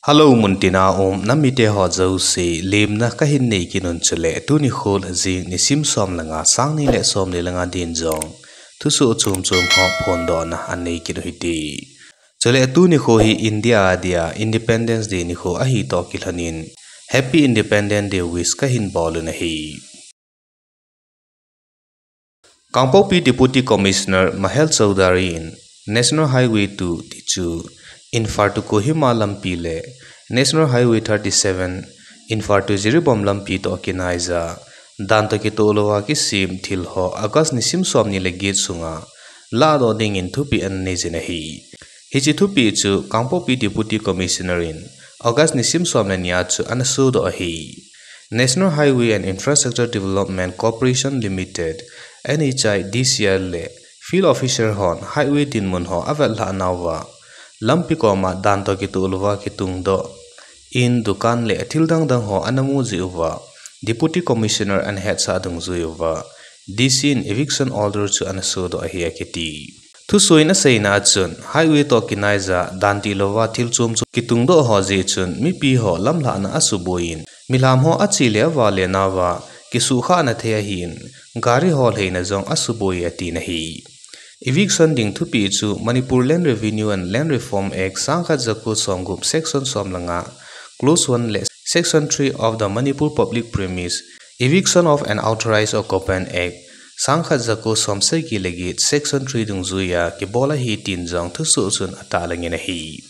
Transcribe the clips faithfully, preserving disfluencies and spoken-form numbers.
Hello, muntina um namite ho jouse, lemna kahin nei kit un chule tuni khol hajing nisim som le nga, sang ni le som ni le nga din jong thusoh chom chom ho phondohna anei kit u hite. Chule tuni kho hi India a dia Independence Day nikho ahi toh kilhonin Happy Independence Day wish kahin bol un ahi. Kangpokpi Deputy Commissioner Mahel Chowdhury in National Highway two tichu Imphal to Kohima lampi le National Highway thirty-seven Imphal to Jiribam lampi toh kinaiya dan toh kitoh louva kisem thil ho August nisim som ni le get sunga lahdoh dingin thupeh ananei jin ahi. Hiche thupeh chu Kangpokpi Deputy Commissioner in August nisim som le ni a chu anasodoh ahi. National Highway and Infrastructure Development Corporation Limited, N H I D C L le field officer hon highway dinmun ho avetlhah nauva, lampi koma dan toh kitoh louva kitungdoh in, dukan le thil dang dang ho anamu jeh uva, Deputy Commissioner anahetsah dungjui uva, D C in eviction order chu anasodoh ahi akiti. Thusoh in aseina a chun, highway toh kinaiya dan dihlouva thil chom chom kitungdoh ho jeh chun mipi ho lamlhahna asuboiyin, milham ho ache le avale nauva kisuhkhahna thei ahin, gari ho lheina jong asuboi atin ahi. Eviction ding thupeh chu Manipur Land Revenue and Land Reform Act sangkhat jako somgup section som le nga, clause one le section three of the Manipur Public Premise Eviction of Unauthorized Occupant Act sangkhat jako somsagi le get section three dungjuiya kibol ahi tin jong thusoh chun atahlang in ahi.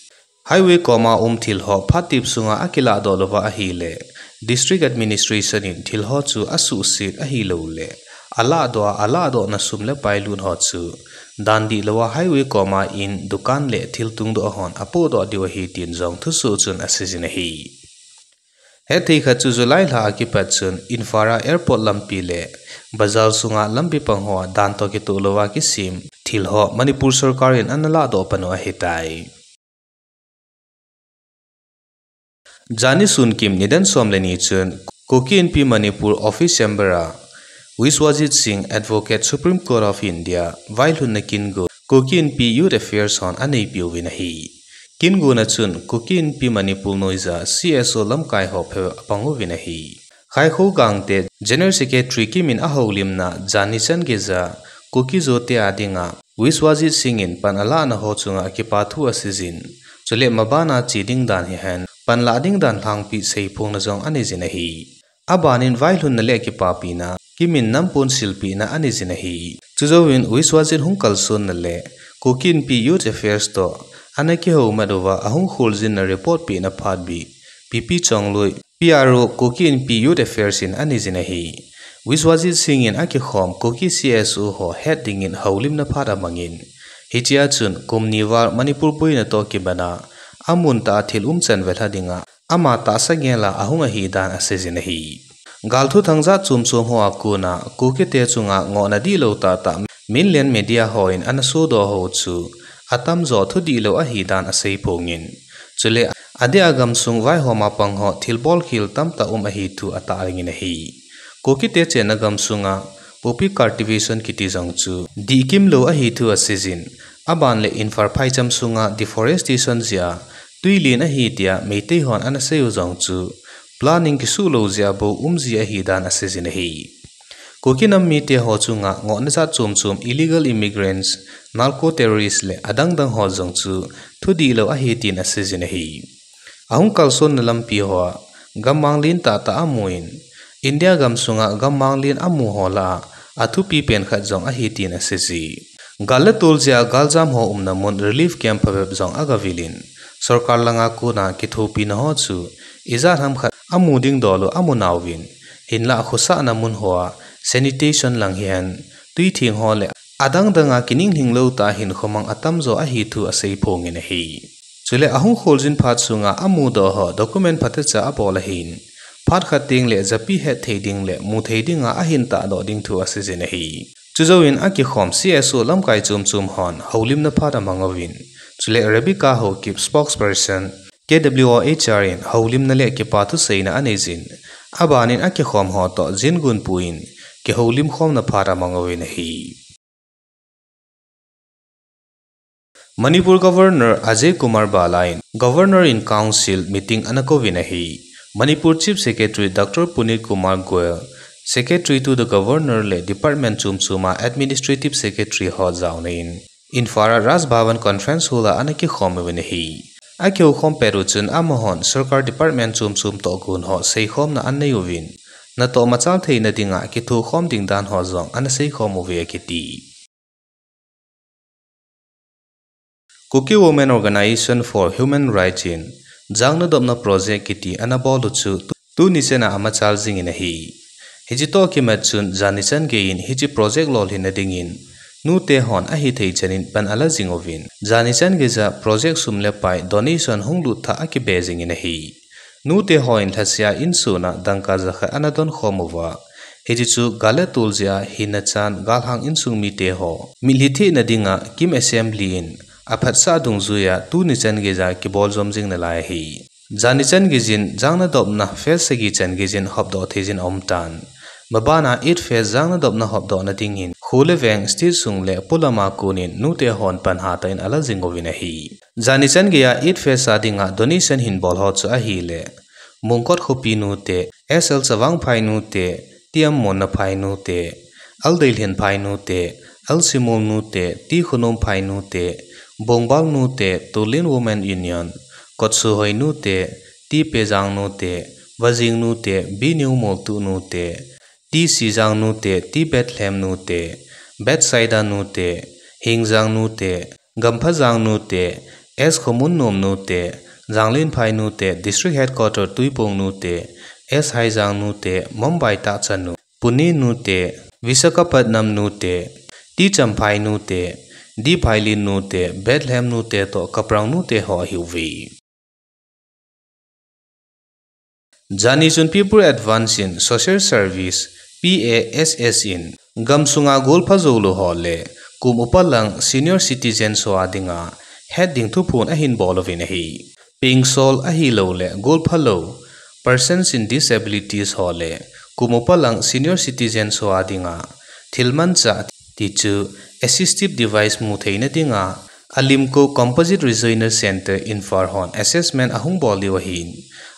Highway koma um thil ho phat tep sunga akilahdoh louva ahile, District Administration in thil ho chu asuhset ahilouleh, alahdoh a alahdohna sum le pai lut ho chu dan dihlouva highway koma in, dukan le thil tungdoh hon apohdoh diu ahi tin jong thusoh chun aseijin ahi. Hetthei khat chu July lha a kipat chun Imphal a airport lampi le bazar sunga lampi pang hoa dan toh kitoh louva kisem thil ho Manipur sorkar in analahdoh pan u ahitai. Jani sun kim nidan som le ni chun Kuki Inpi Manipur office chamber a Wiswajit Singh, Advocate, Supreme Court of India, vailhunna kingon Kuki Inpi Youth Affairs hon aneipeuvin ahi. Kingonna chun Kuki Inpi Manipur noija C S O lamkai ho phabep apang uvin ahi. Khaikho Gangte, General Secretary kimin ahoulimna jani chan geija Kuki Zo te a dinga Wiswajit Singh in pan alahna ho chunga kipathu aseijin, chule mabana che ding dan hihen pan lah ding dan lhangpi seiphongna jong aneijin ahi. Abanin vailhunna le kipapina kimin nampon silpehna aneijin ahi. Chujouvin Wiswajit hung kalsonna le Kuki Inpi Youth Affairs toh ana kihoumat uva ahung kholjinna report pehna phat bih P P Chongloi, P R O, Kuki Inpi Youth Affairs in aneijin ahi. Wiswajit Singh in akikhom Kuki C S O ho het dingin houlimna phat amangin, hichea chun kum ni val Manipur boina toh kibana amun tah a thil umchan velha dinga ama tahsa ngela ahung ahi dan aseijin ahi. Gal thuthang jat chom chom hoa kona Kukite chunga ngohna dihlou tahtah mainland media hon anasodoh ho chu atamjo thudihlou ahi dan aseiphongin, chule adeh a gamsung vaihoma pang ho thilbol khel tamtah um ahi thu atahlang in ahi. Kukite chenna gamsunga poppy cultivation kiti jong chu dihkimlou ahi thu aseijin, aban le Imphal phaicham sunga deforestation jeh a twi len ahi tia Meitei hon anasei u jong chu planning kisuhlou jeh a bou umji ahi dan aseijin ahi. Kuki nam mite ho chunga ngohna jat chom chom illegal immigrants, narco terrorists le adang dang ho jong chu thudihlou ahi tin aseijin ahi. Ahung kalsonna lampi hoa gammang len tahtah amun, India gamsunga gammang len amu ho lah a athupi pen khat jong ahi tin aseiji. Gal le tol jeh a galjam ho umna mun relief camp phabep jong agavilin, sorkar langa kona kithopina ho chu ijat ham khat amu dingdoh lou amunauvin, hinlah khosahna mun hoa sanitation lang hihen, twitheng ho le adang danga kininglhinglou tah hinkho mang atamjo ahi thu aseiphongin ahi. Chule ahung kholjin phat sunga amudoh ho document phatecha abol ahin, phat khat tengle japi hetthei ding le muthei dinga ahin tahdoh ding thu aseijin ahi. Chujouvin akikhom C S O lamkai chom chom hon houlimna phat amang uvin, chule Rebecca Haokip, spokesperson, K W O H R in houlimna le kipathu seina aneijin, abanin akikhom ho toh jingun puin kihoulim khomna phat amang uvin ahi. Manipur Governor Ajay Kumar Bhalla in Governor in Council meeting ana kouvin ahi. Manipur Chief Secretary Doctor Puneet Kumar Goel, Secretary to the Governor le Department chom chom a Administrative Secretary ho jaona in Imphal a Raj Bhavan Conference Hall a ana kikhom uvin ahi. Akihoukhom pet u chun amahon Sorkar Department chom chom toh gon ho seikhomna ana nei uvin, natoh machal theina dinga kithokhom ding dan ho jong ana seikhom uve akiti. Kuki Women Organization for Human Rights in Jangna Dopna Project kiti ana bol u chu tu, tuni chan a amachal jingin ahi. Hiche toh kimat chun jani chan geiyin hiche project lolhinna dingin nute hon ahithei chan in pan ala jing uvin, jani chan geija project sum le pai donation hung lut thah akibe jingin ahi. Nute hon lhaseha insung a dangka jakhat ana donkhom uva, hiche chu gal le tol jeh a hinna chan galhang insung mite ho mitlhi thehna dinga KIM Assembly in aphatsah dungjuiya tuni chan geija kibol jom jing nalai ahi. Jani chan geijin Jangna Dopna Phase sagi chan geijin hopdoh theijin aum tan. Mabana Eighth Phase Jangna Dopna hopdohna dingin kho le veng, state sung le polam a konin nute hon pan hatah in ala jing uvin ahi. Jani chan geiya Eighth Phase a dinga donation hin bol ho chu ahile, Mongkot khopi nute, S L Chavangphai nute, T M Monnaphai nute, L Deilhenphai nute, L Simol nute, T Khonomphai nute, Bongbal nute, Tulin Women Union, Kotsuhoi nute, T Pejang nute, Vajing nute, B Newmoltuh nute, T Sijang nute, T Bethlehem nute, Bethsaida nute, Hingjang nute, Gamphajang nute, S Khomunnom nute, Janglinphai nute, District Headquarter Tuipong nute, S Haijang nute, Mumbai Tahcha nu, Pune nute, Visakhapatnam nute, T Champhai nute, D Phailin nute, Bethlehem nute toh Kaprang nute ho ahiuve. Jani chun People Advance in Social Service, P A S S in gamsunga golpha joulou ho le kum upa lang senior citizens ho a dinga hetding thuphon ahin bol uvin ahi. Pengsol ahilouleh golpha lou, persons in disabilities ho le kum upa lang senior citizens ho a dinga thil manchah tichu assistive device mu theina dinga Alimco Composite Regional Centre Imphal hon assessment ahung bol diu ahin,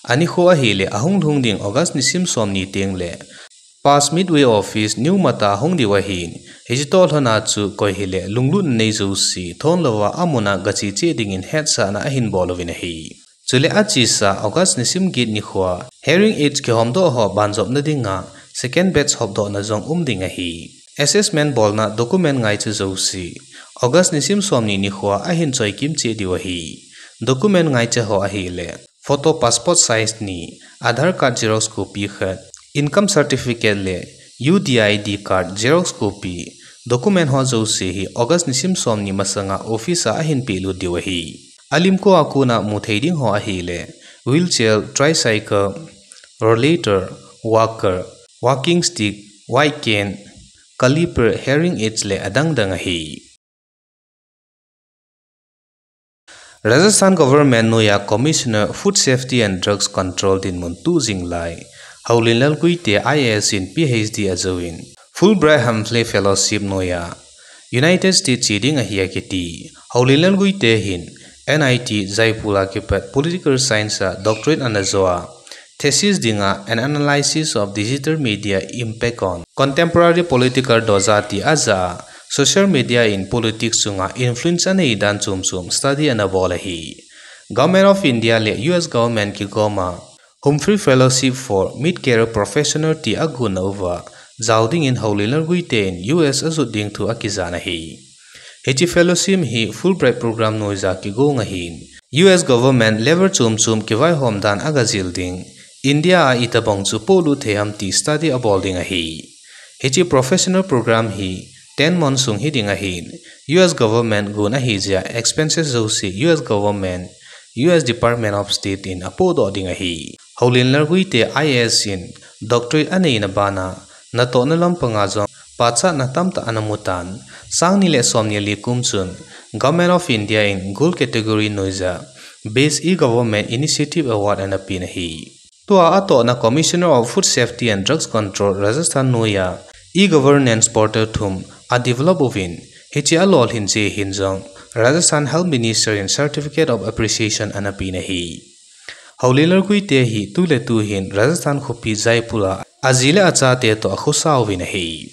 anikho ahile ahung lhung ding August nisim somni tengle Past Midway Office, New Mata a hung diu ahin, hiche toh lhona chu koi hile lunglut nei jouse thon louva amun a gache cheh dingin hetsahna ahin bol uvin ahi. Chule achesa August nisim get nikhoa hearing aids kihomdoh ho banjopna dinga second batch hopdohna jong um ding ahi. Assessment bolna document ngaicha jouse August nisim somni nikhoa ahin choikim cheh diu ahi. Document ngaicha ho ahile photo passport size ni, Aadhaar card xerox copy khat, income certificate le U D I D card xerox copy, document ho jouse hi August nisim somni masanga office a ahin pehlut diu ahi. Alimco a kona mu thei ding ho ahile wheelchair, tricycle, rollator, walker, walking stick, white cane, caliper, hearing aids le adang dang ahi. Rajasthan Government noiya Commissioner Food Safety and Drugs Control dinmun tuh jing lai Houlienlal Guite I A S in P H D ajouvin Fulbright Humphrey Fellowship noiya United States che ding ahi akiti. Houlienlal Guite hin N I T Jaipur a kipat Political Science a doctorate ana joa, thesis dinga An Analysis of Digital Media Impact on Contemporary Political Dosa ti ajah a, social media in politics chunga influence anei dan chom chom study ana bol ahi. Government of India le U S Government kigoma Humphrey Fellowship for Mid-Career Professional ti agonna uva jao dingin Houlienlal Guite in U S ajot ding thu akijan ahi. Hiche fellowship hi Fulbright Program noija kigong ahin, U S Government level chom chom kivaihom dan agajil ding, India a itobang chu polut thei ham ti study abol ding ahi. Hiche professional program hi ten months sung hiding ahin, U S Government gon ahijeh a expenses jouse U S Government, U S Department of State in apohdoh ding ahi. Houlienlal Guite I A S in doctorate aneina bana natohna lampanga jong pachatna tamtah ana mutan, sangni le somni le li kum chun Government of India in Gold Category noija Best E-Government Initiative Award ana pen ahi. Tua atohna Commissioner of Food Safety and Drugs Control Rajasthan noiya e-governance portal thum adevelop uvin, Hiche alolhin cheh hin jong Rajasthan Health Minister in Certificate of Appreciation ana pen ahi. Houlilar Guite hi tuletu hin Rajasthan khopi Jaipur a aji le achate toh akhosa uvin ahi.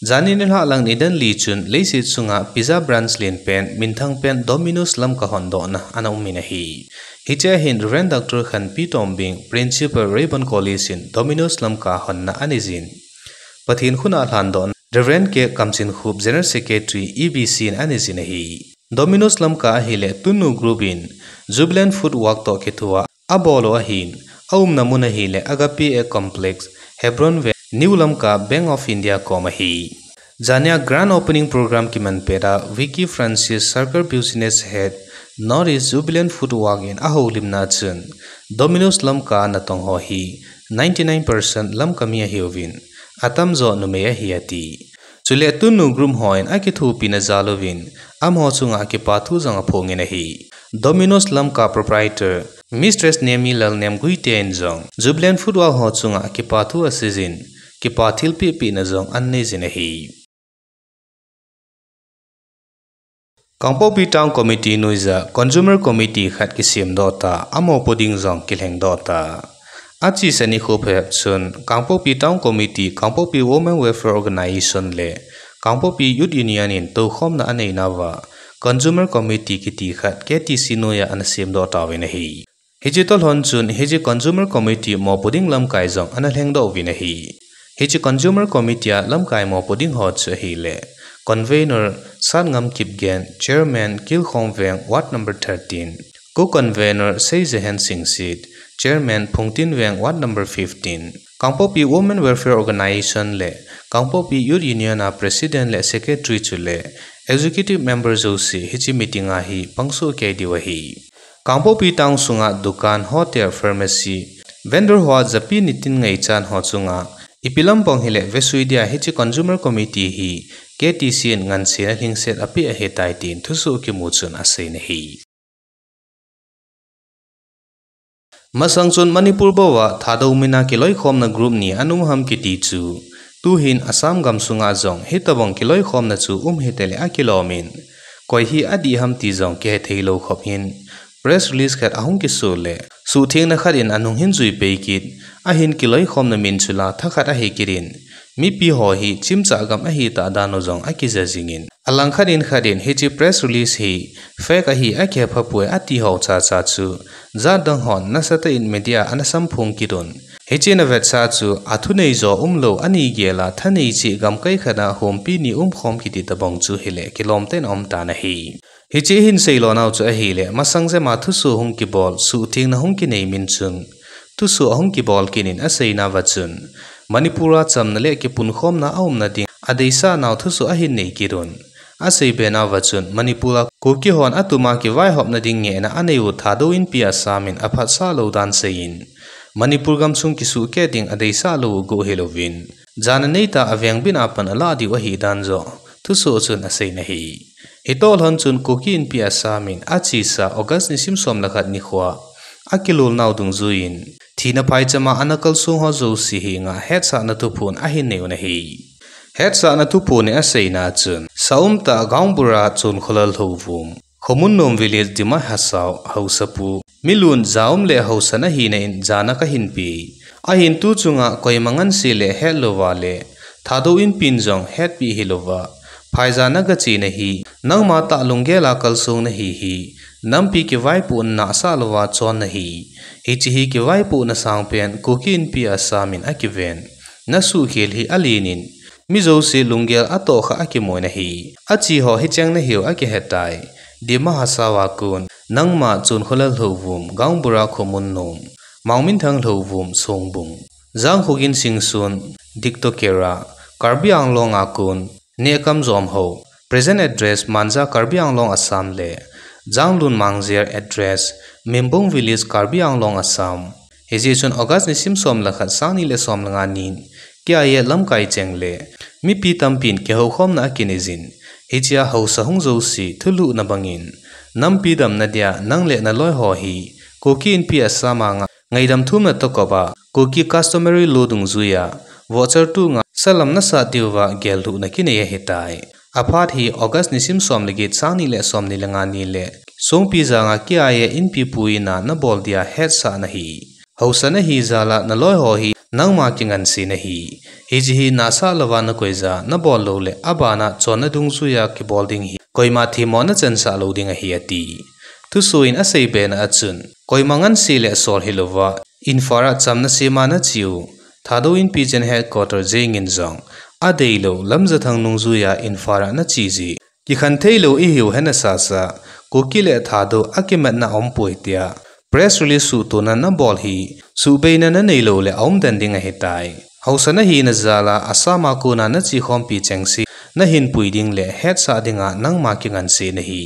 Janhi nilhah lang nidan li chun leiset chunga pizza brand lenpen minthang pen Domino's Lamka hondohna ana umin ahi. Hichea hin Reverend Doctor Khanpi Tombing, Principal Rayburn College in Domino's Lamka honna aneijin, Pathen khut a lhandohna Reverend K Kamchinkhup, General Secretary, E B C in aneijin ahi. Domino's Lamka ahile Tunnu Group in Jubilant Food Walk toh kithua abol u ahin, aumna mun ahile Agape Complex, Hebron Veng, New Lamka, Bank of India kom ahi. Janhia Grand Opening Program kiman pet a Vicky Francis, Circle Business Head, North East Jubilant Food Walk in ahoulimna chun, Domino's Lamka natong ho hi ninety nine percent Lamka mi ahiuvin, atamjo numei ahi ati. Chule Tunnu Group hon akithopina jal uvin, amaho chunga kipathu jong aphongin ahi. Domino's Lamka proprietor, Mistress Nemi Lalnem Guite in jong Jubilant Food Walk ho chunga kipathu aseijin, kipa thilpeh pehna jong aneijin ahi. Kangpokpi Town Committee noija Consumer Committee khat kisemdoh ta, amopo ding jong kilhengdoh ta. Achesa nikho phabep chun Kangpokpi Town Committee, Kangpokpi Women Welfare Organisation le Kangpokpi Youth Union in toukhomna aneinauva Consumer Committee kiti khat K T C noija ana semdoh tauvin ahi. Hiche toh lhon chun hiche Consumer Committee mopo ding lamkai jong ana lhengdoh uvin ahi. Hiche Consumer Committee a lamkai mopo ding ho chu ahile, Convenor Satngam Kipgen, Chairman Kilkhong Veng, Ward number thirteen, Co-Convenor Seijehen Singsit, Chairman Phungtin Veng, Ward number fifteen, Kangpokpi Women Welfare Organisation le Kangpokpi Youth Union a President le Secretary chule Executive Member jouse hiche meeting a hi pangsoh kei diu ahi. Kangpokpi Town sunga dukan, hotel, pharmacy, vendor hoa japi nitin ngaichat ho chunga ipi lam bang hile vesui dia hiche Consumer Committee hi K T C in ngansena lhingset apeh ahitai tin thusoh kimu chun aseiyin ahi. Masang chun Manipur bouva Thadou mina kiloikhomna group ni ana um ham kiti chu, tuhin Assam gamsunga jong hitobang kiloikhomna chu um hitale akilomin, koi hi adih ham ti jong kihetheilou khop hin, press release khat ahung kisoh le, suhthengna khat in anung hin juipei kit, ahin kiloikhomna min chu la thakhat ahi kit in, mipi ho hi chimchah gam ahitah dan u jong akija jingin, alangkhat in khat in hiche press release hi fake ahi, akihephapoi ati ho chacha chu, jatdang hon nasatah in media ana samphong kit un. Hiche ana vetsah chu, athuneijo umlou, anei gel a thanei cheh gamkai khat a hompi ni umkhom kiti tobang chu hile kilomtah in aumtan ahi. Hiche hin seilonau chu ahile, masang jema thusoh hung kibol, suhthengna hung kinei min chun, thusoh ahung kibol kit in aseinauva chun, Manipur a chamna le kipunkhomna aumna ding adeisahnau thusoh ahin nei kit un. Aseibenauva chun, Manipur a Kuki hon atuma kivaihopna ding ngehna anei u Thadou Inpi Assam in aphatsah lou dan seiyin, Manipur gamsung kisuhkeh ding adeisah lou u goh hilouvin, jana neitah a vengbit a pan alah diu ahidan joh thusoh chun aseiyin ahi. Hitoh lhon chun Kuki Inpi Assam in achesa August nisim som le khat nikhoa akilolnau dungjuiyin, thina phaichama ana kalsong ho jouse henga hetsahna thuphon ahin nei un ahi. Hetsahna thuphon in aseina chun, saumtah Gaonbura Chonkholal Lhouvum, Khomunnom Village, Dima Hasao, haosapu, milun jaum le haosan ahina in jana kahin pe. Ahin tu chunga koima nganse le hetlouva le, Thadou Inpin jong hetpeh hilouva, phaijan nagachena hi, nangma tah lunggel a kalsong nahi hi, nampi kivaipohna nahsah louva chon nahi. Hiche hi kivaipohna sangpen Kuki Inpi Assam in akiven. Nasuhkhel hi alen in, mi jouse lunggel atohkhah akimun ahi. Ache ho hicheng nahiu akihetai. Dima Hasao a kon, nangma Chonkholal Lhouvum, Gaonbura Khomunnom, Mangminthang Lhouvum, Songbung, Jangkhogin Singson, Diktokera, Karbi Anglong a kon, Nehkam Jomhao, present address Manja, Karbi Anglong, Assam le Janglun Mangjer, address Mimbung Village, Karbi Anglong, Assam. Hijeh chun August nisim som le khat, sang ni le som le nga nin K I A lamkai cheng le mipi tampin kihoukhomna akineijin, hichea haosa hung jouse thulhuhna bangin, nampi damna dia nang le naloi ho hi Kuki Inpi Assam a nga ngaidam thumna toh kop a, Kuki customary law dungjuia, vohchar tu nga salam nasah diuva geldohna kinei ahitai. Aphat hi August nisim som le get, sang ni le som ni le nga ni le Songpijang a K I A inpi puina nabol dia hetsahna hi, haosa nahi jal a naloi ho hi nangma kinganse nahi. Hiche hi nasah louva nakoija nabol lou le abana chonna dungjuia kibol ding hi koima themmo nachansah lou ding ahi, ati. Thusoh in asei bena a chun, koima nganse le asol hilouva, Imphal a chamna sema nache u, Thadou Inpi General Headquarter Jeng in jong adeilou Lamjathang nungjuia Imphal a nache jeh, kikhen theilou ihiu hena sasa, Kuki le Thadou akimatna aumpoi tia press release suhtona nabol hi, suhbeina nanei lou le aumden ding ahitai. Haosa nahina jal a Assam a kona nache khompi chengse nahin pui ding le hetsah dinga nangma kinganse nahi.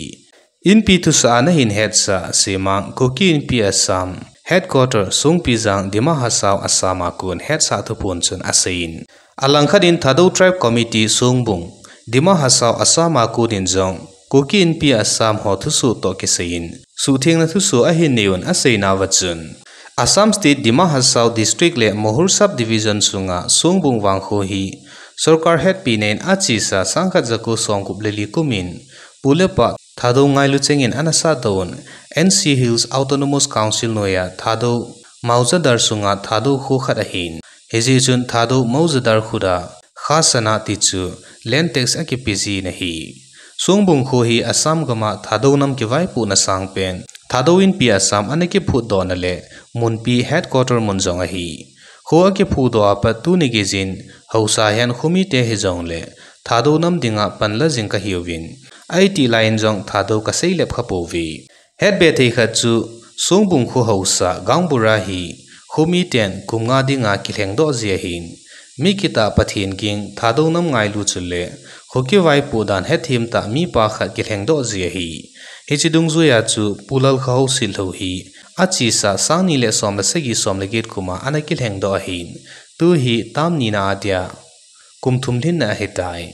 Inpi thusah a nahin hetsah semang Kuki Inpi Assam Headquarter Songpijang Dima Hasao Assam a kon hetsah thuphon chun aseiyin. Alangkhat in Thadou Tribe Committee Songbung Dima Hasao Assam a kon in jong Kuki Inpi Assam ho thusoh toh kisaiyin suhthengna thusoh ahin nei un, aseinauva chun Assam State Dima Hasao District le Mohur Sub Division sunga Songbung vangkho hi sorkar hetpina in achesa sang khat ja ko som gup le li kum in pu le pa Thadou ngailu chengin ana satdoh un, N C Hills Autonomous Council noiya Thadou Maujadar sunga Thadou kho khat ahin. Hijeh chun Thadou Maujadar khuta khasana tichu land tax akipe jin ahi. Songbung kho hi Assam gam a Thadou nam kivaipohna sangpen Thadou Inpi Assam ana kiphutdohna le munpi headquarter mun jong ahi. Kho akiphudoh a pat tuni geijin haosa hihen khomite hijongle Thadou nam dinga panla jing kahiuvin, ahitih laiyin jong Thadou kaseilep khapouve. Hetbe thei khat chu Songbung kho haosa Gaonbura hi khomiten kum nga dinga kilhengdoh ji ahin, mi kitah Pathen ging Thadou nam ngailu chule kho kivaipoh dan hethem tah mipa khat kilhengdoh ji ahi. Hiche dungjuiya chu Pu Lalkhahou Sitlhou hi achesa sang ni le som le sagi, som le get kum a ana kilhengdoh ahin, tu hi term nina adia kum thum lhinna ahitai.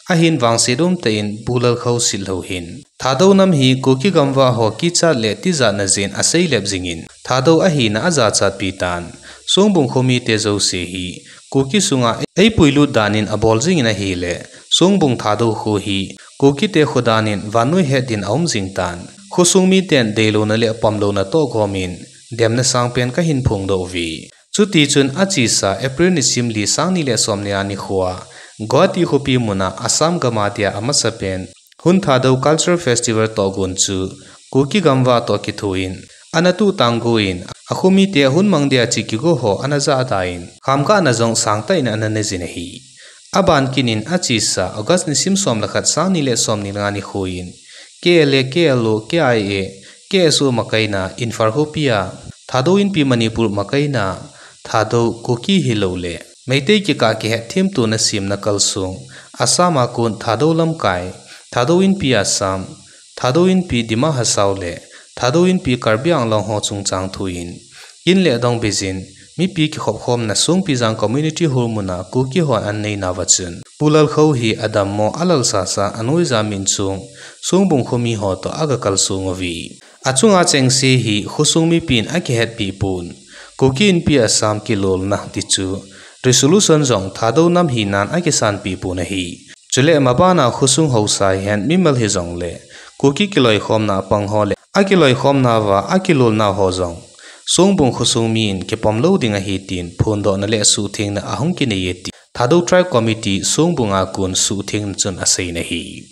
Ahin vangset umtah in Pu Lalkhahou Sitlhou hin Thadou nam hi Kuki gamvah ho kichat le tijatna jeh in aseilep jingin, Thadou ahina ajachatpi tan. Songbung khomite jouse hi Kuki sunga eipuilut dan in abol jingin ahile, Songbung Thadou kho hi Kukite kho dan in vannoi het din aum jing tan. Khosung miten deilouna le pamlouna toh gomin demna sangpen kahin phongdoh uve. Chutichun achesa April nisim li, sang ni le som ni a nikhoa Guwahati khopi muna Assam gam a dia amasapen Hun Thadou Cultural Festival tohgon chu Kuki gamvah toh kithoin, ana tuhtanggoin, akhomite hun mang dia che kigo ho ana jahda in, khamkhatna jong sangtah in ana neijin ahi. Aban kit in achesa August nisim som le khat, sang ni le som ni le nga nikhoin K L A, K L O, K I A, K S O makaina Imphal khopia Thadou Inpi Manipur makaina Thadou Kuki hiloule Meitei kikah kihet themtona semna kalsong Assam a kon Thadou lamkai, Thadou Inpi Assam, Thadou Inpi Dima Hasao le Thadou Inpi Karbi Anglong ho chungchang thoin, kin le dong beijin mipi kikhopkhomna Songpijang Community Hall muna Kuki hon ana neinauva chun, Pu Lalkhahou hi adammo, alalsasa, anoija minchong Songbung khomi ho toh aga kalsong uve. Achunga chengse hi khosung mipin akihetpeh pon, Kuki Inpi Assam kilolna tichu resolution jong Thadou nam hinan akisanpeh pon ahi. Chule mabana khosung haosa hihen mimal hijongle Kuki kiloikhomna apang ho le akiloikhomnauva akilolnau ho jong Songbung khosung min kipom lou ding ahi tin phondohna le suhthengna ahung kinei e ti Thadou Tribe Committee Songbung a kon suhthengna chun aseiyin ahi.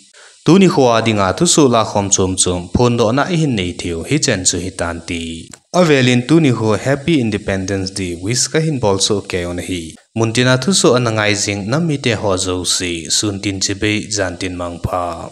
Tuni khoa dinga thusoh lakhom chomchom phondohna ihin nei theiu hichan chu hitante. Avelin tuni kho Happy Independence Day wish kahin bolsoh keiyu ahi. Muntina thusoh ana ngai jing nam mite ho jouse, suntin chibai, jantin mangpha.